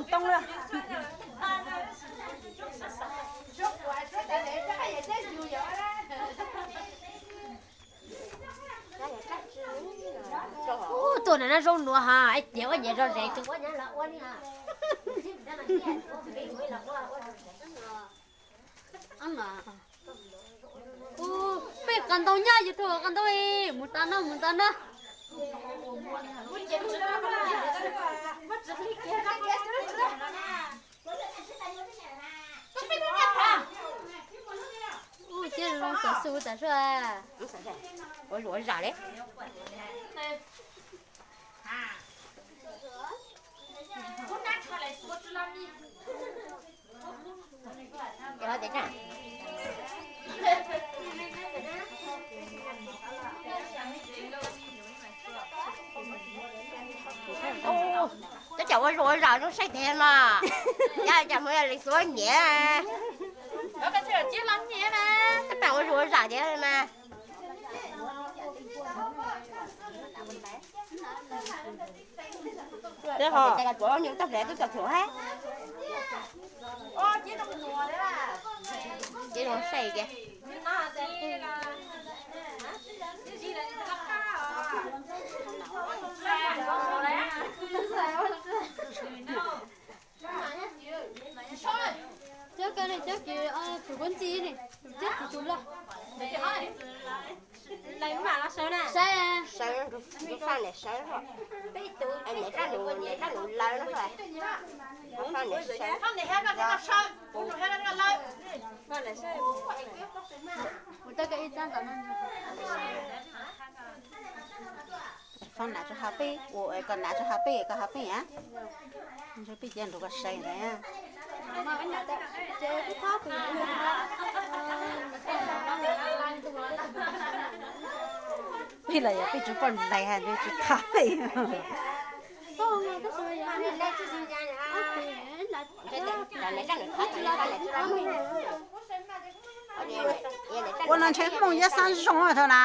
Ntoo lawm. Ub, tuaj na zoo nuav ha, ua nyiam zog zes tus ua nyiam los ua li ha. Ub, peb qas ntoo nyaj yus tug qas ntoo, mus tas no mus tas no. Ub, tib zoo tom xu tas sua. Ua zuj ua zam li. Ub, cov ua zuj ua zam zoo saib tiag mas. Yog cov hmoob yog li xuab nyiam. Cov pab ua zuj ua zam tiag mas. Tsuav nyuj tag flav tub tau txhuam hab. Ces zoo saib kiag. Cov kws ne, cov kws tus kuv ntxhi ne, tus cab tus loj. Saib, sawv, sawv, niam rab nus, niam rab nus lawv no, sawv, niam sawv. Ua tau ib txab ntawm no. Faaj nam tso ha peb, ua koj nam tso ha peb, koj ha peb a. Ntshe peb cia nrug koj saib ntawd. Peb los yog peb tsis pom lais ha, tsis qha peb. Ua no ntshe Hmoob Yaj Xab zoo thaum na.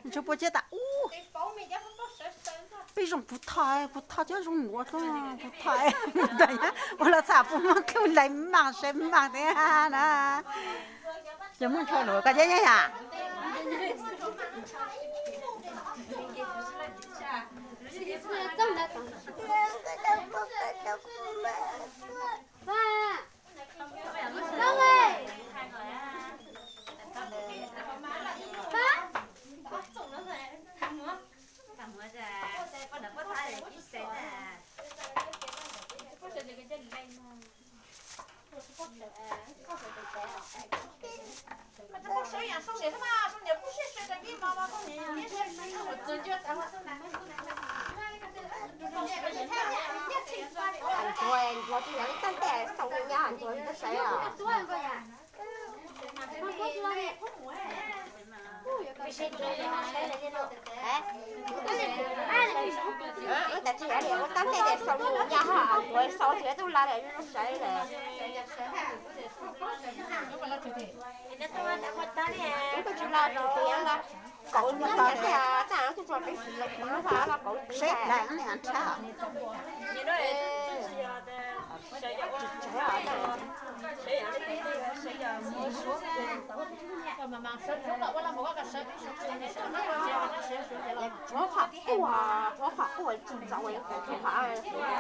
Ntshe puas ciaj tas ub. Peb zoo puv tho, puv tho cov zoo nuav, puv tho. Ua los txham puas muaj dlub lais maaj saib maaj thiab na. Ces muaj ntshua lus koj thiab yom. Ntsuag, ntsuag tsis yog ib tag ntej xaus nyaj, ntsuag tsis tau sawv os. Tab sis yog ua tag ntej ces xaus nyaj ho, ntsuag xaus tsis tau lawm, sawv lawm. Wb twb tsis los rau tias ntawd, kauv ntsuag tiag tiag, txaj twb tso peb siv los kauv ntsuag los kauv seb dais nrhiav. Tshuav qhov quaj, tshuav qhov quaj tsis txaus, tshuav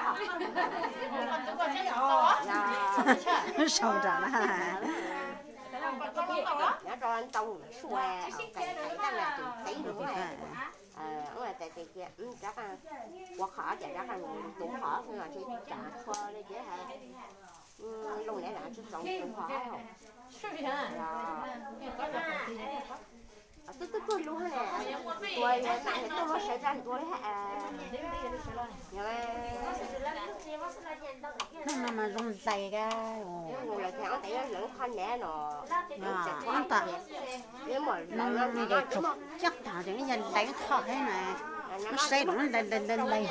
qhov sau nram na. Nyob rau ntau sua, qais qais tag na tus teb nus, ua qhov ces rov qab tus qhov tsis tsa tshua li ces loo ne tsis txaus tus qhov. Twb twb pwg lug ne, ua yuav mam tuaj muab sawv tsa ntua li. Neeg no mas zoo dais kawg. Lawv qhov nav no, coj tag yog lawv qhov thiab na, saib lawv dais dais dais dais,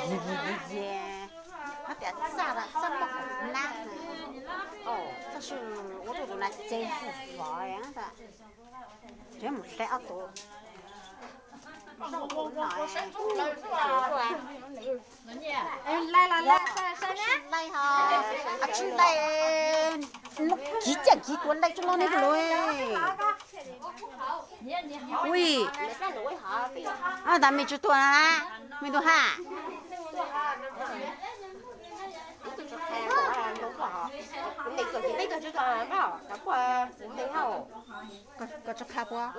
hab tias txaj txaj muaj nab, tab sis ua rau tus nav ces vov vov, tseem mus hle ob tug. Laij los laij, saib saib ne. Laij ho, tsis laij, kiv caj kiv tuav laij tsuj loj ne tus lus. Ui, tas me tsis tuaj na, me tus ha. Koj tsis qha puas?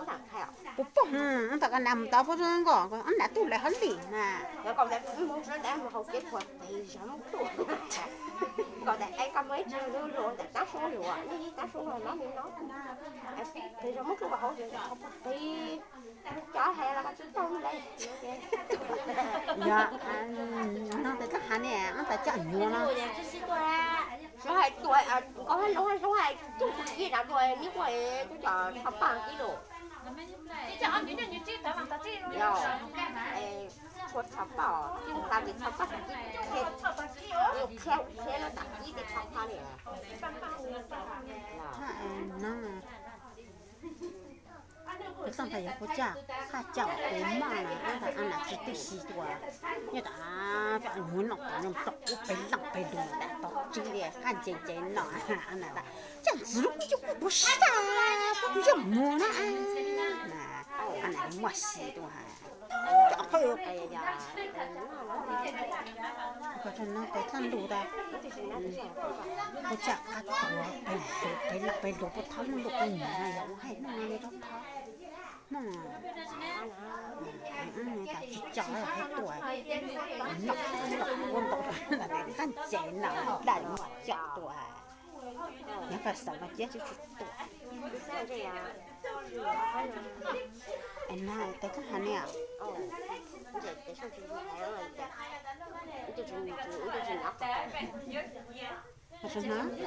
Puas pog, tab koj nas mus tau puab nkoj, ob nas tuj lawm hov lim na. Yog, no tes koj has ne, ob tas coj nyuag no. Nkauj hab Loob hab Zoob hab Txuj Ci na, neb kuj tau paj kib lawm. Yog, txhua txhua paj, txhua paj, txhia no tas kib tes txhua paj li. Tus xoj tas yog puas caj, qaj caj tus maj na, ob tas a nas tsis twj si tua, nyob tas nyuag noj tas nyob tom ub peb leej peb lug tas tog tswb li qaj nce nce no, a nas tas caj ntxwv lub kub coj kuj puas sab, kuj yog muag na, a nas muaj si tua ha. Cov qhov ko no tes txaj lug tas, puas caj qaj tuav peb lug peb leej peb lug puab thob lub ntuj kub nyuag no yog ua hais no li rov thob. Hmoob tas tsis coj hais tuaj, noj ua ntau tas qaj nce no daj muag coj tuaj. Yog koj xav no ciab tsis tsis tuaj. Es no tes koj has ne, Nws tuaj txog no, tuaj txog no na, nws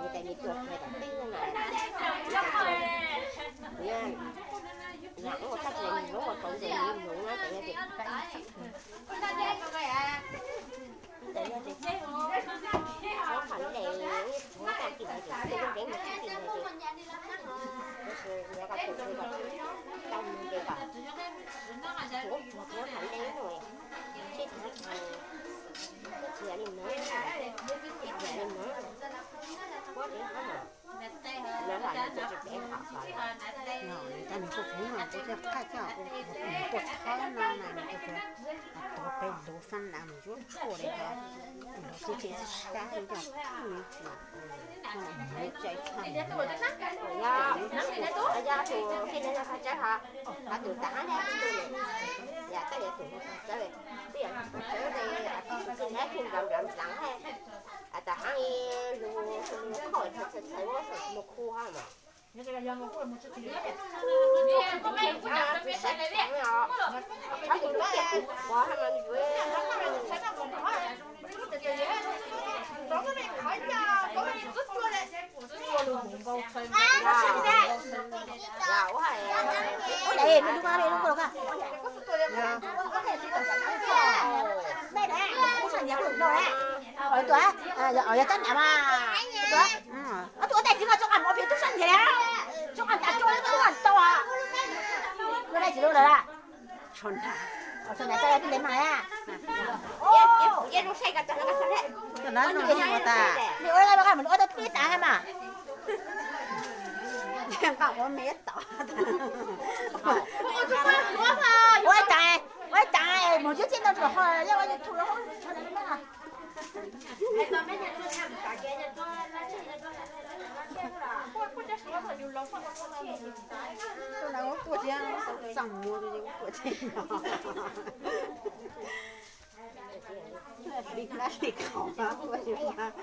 tuaj txog tuav peb lug xab nas mus yuav tshuaj li ko, lug txi txi sab li coj phooj ywg tsis, mus cai txhaj mus, yog tus tij neeg no txhaj tsaib ho, ho tus tas hab ne, yog taj yog tus no txhaj tsaib, twb yog txhaj tsaib, tij nab tug nplav nplav nplav hab, tas hab lug khoj txhaj txhaj txhaj mus khu hab mas. Yog tab nam mas, ua tais txiv ko tso qab mus pem tub sab ntiag, tso qab tas tso tau, ua tais txiv lawm. Tso na, tso na, tso na, tij le mas na. Nqa ua tas, nws ua tau tub ib tas hab mas. Nqa ua me ib tod. Ua ib tas, ua ib tas, mus tub txij ntau tsum ho yog ua YouTube los tso na. Tuaj na, tuaj thiab, xav txaj muag, tuaj thiab. Li nab li qhov, tuaj thiab.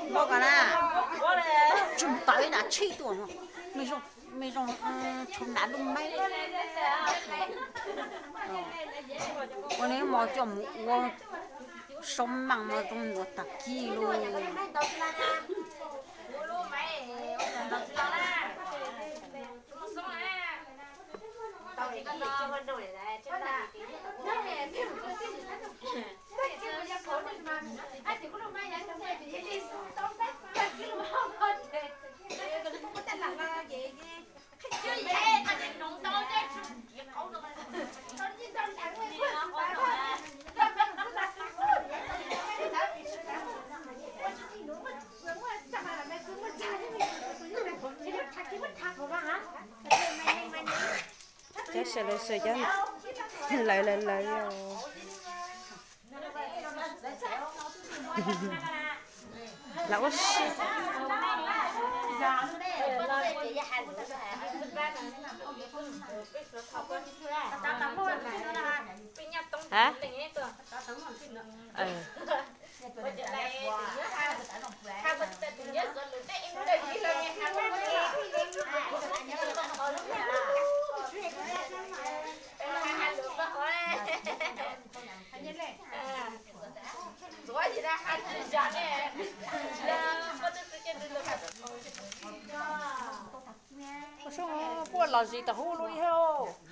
Npau ko na, tsuag tawv ib nta tsheb tuaj, me zoo, me zoo tshuav nav lub maib. Ua neb mos coj mus ua saub maaj mos zoo nuav tag kis lug. Cov sawv daws sawv cov lawv lawv lawv os. Lawv ua si. Ha? Ua sub, puaj los zis tau hub lub ib hub.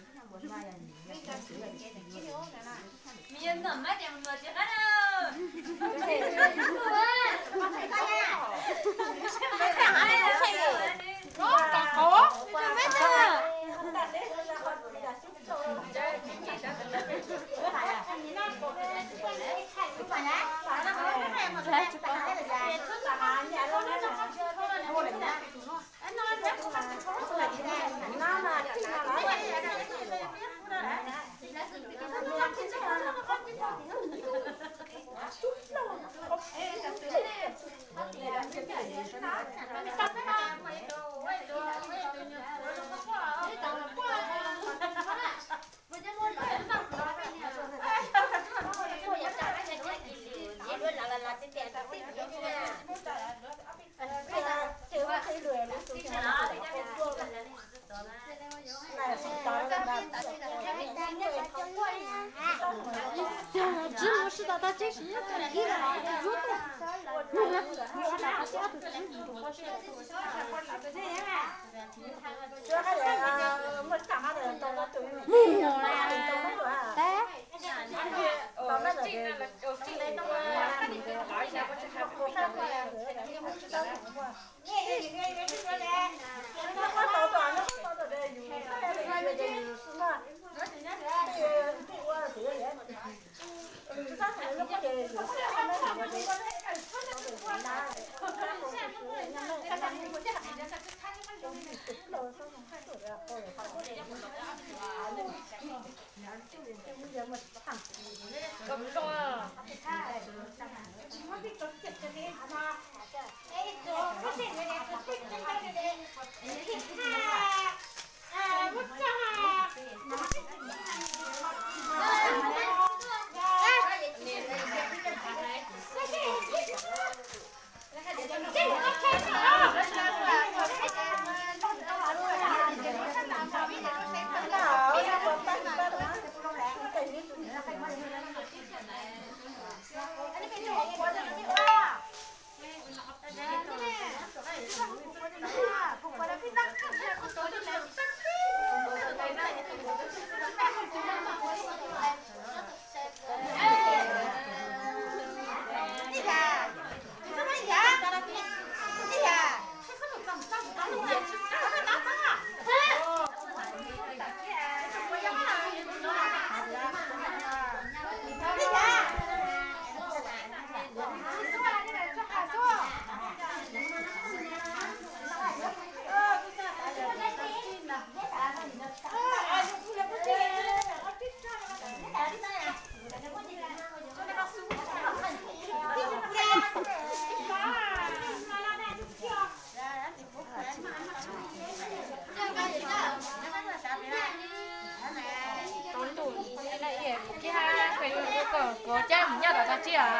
Kuv cab mus nyob tom tag tsis os.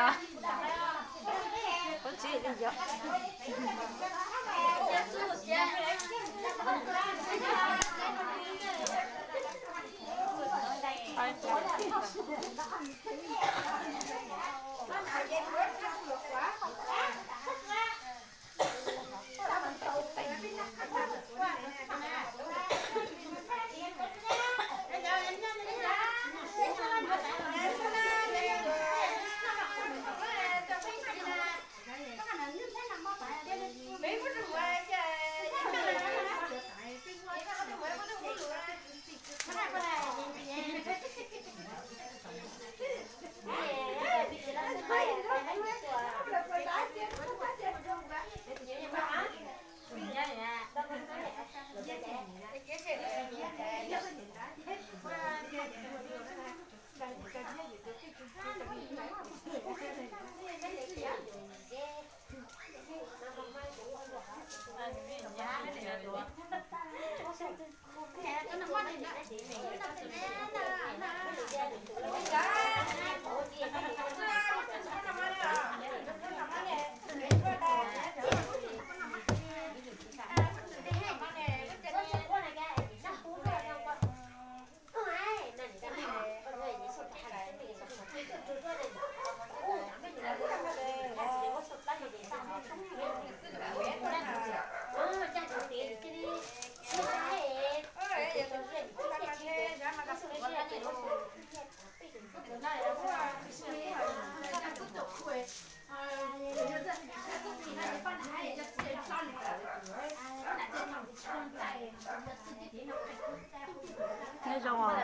Nyob zoo os.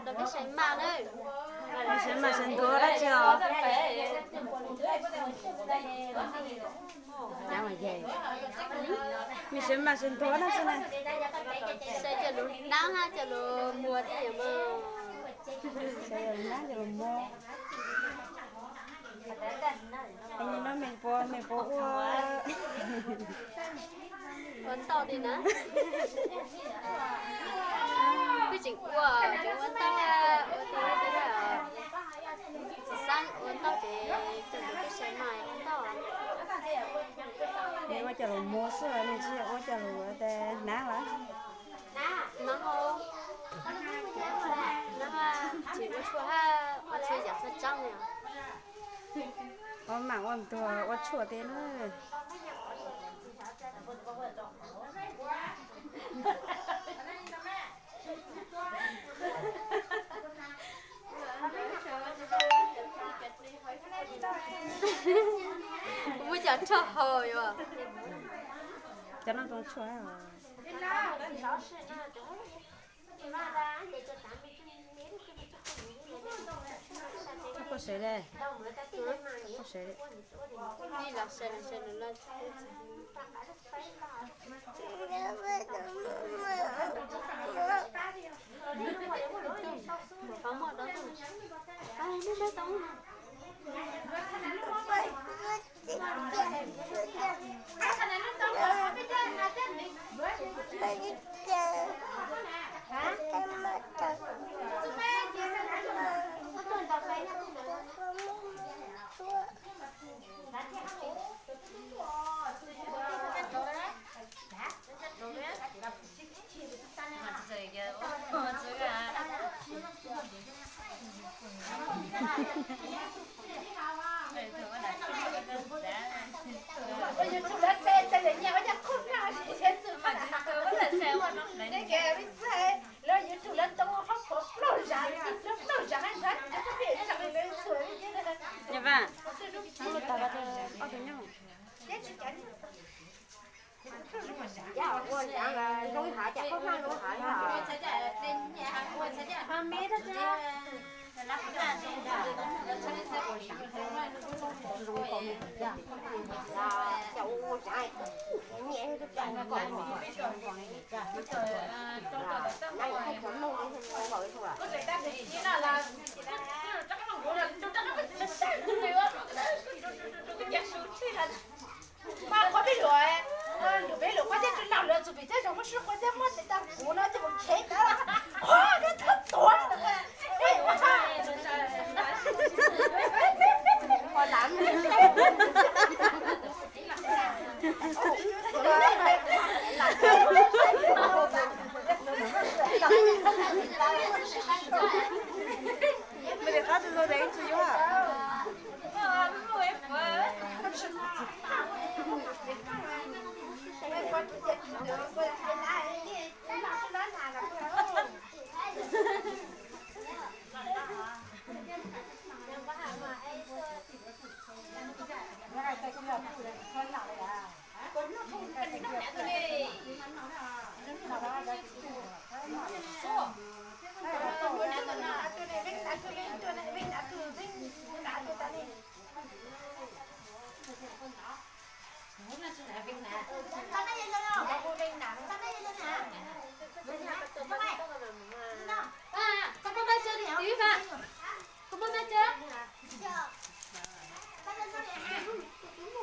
Los peb saib maj na. Peb saib maj saib ntuag dab tsi os? Mej saib maj saib ntuag dab tsi na? Saib cov lus nab hab cov lus muag thiab yom mog. Saib cov lus nab cov lus muag. Es nim no mej puas, mej puas ua, ua ntau li na? Kuj tseem ua, tseem ua ntau, ua ntau li txiv xab ua ntau ces cov lus peb saib maj ua ntau. Mej ua cov lus muag xwb, mej tsis ua cov lus tes nab lawm. Nab ho, nab tsis ua tshuaj hab ua txhua yam txhua tsaab li. Ua maj ua ntuag ua tshuaj tes na. Muab cov tshuaj hau yuav. Cov no zoo tshuaj. Koj puas sev le? Koj puas sev le? Nyaj Vaj, ob tug nyob. Ua zaav zoo hav, cas qhov hmab zoo hav. Mas qhov peb luam, lwm peb luam qhov thiaj tsis laug lawv txug pem thiab zoo muab sib qhua thiab muab tes tau kuv no coj mus khev ntawd. Qhov no thab tuav.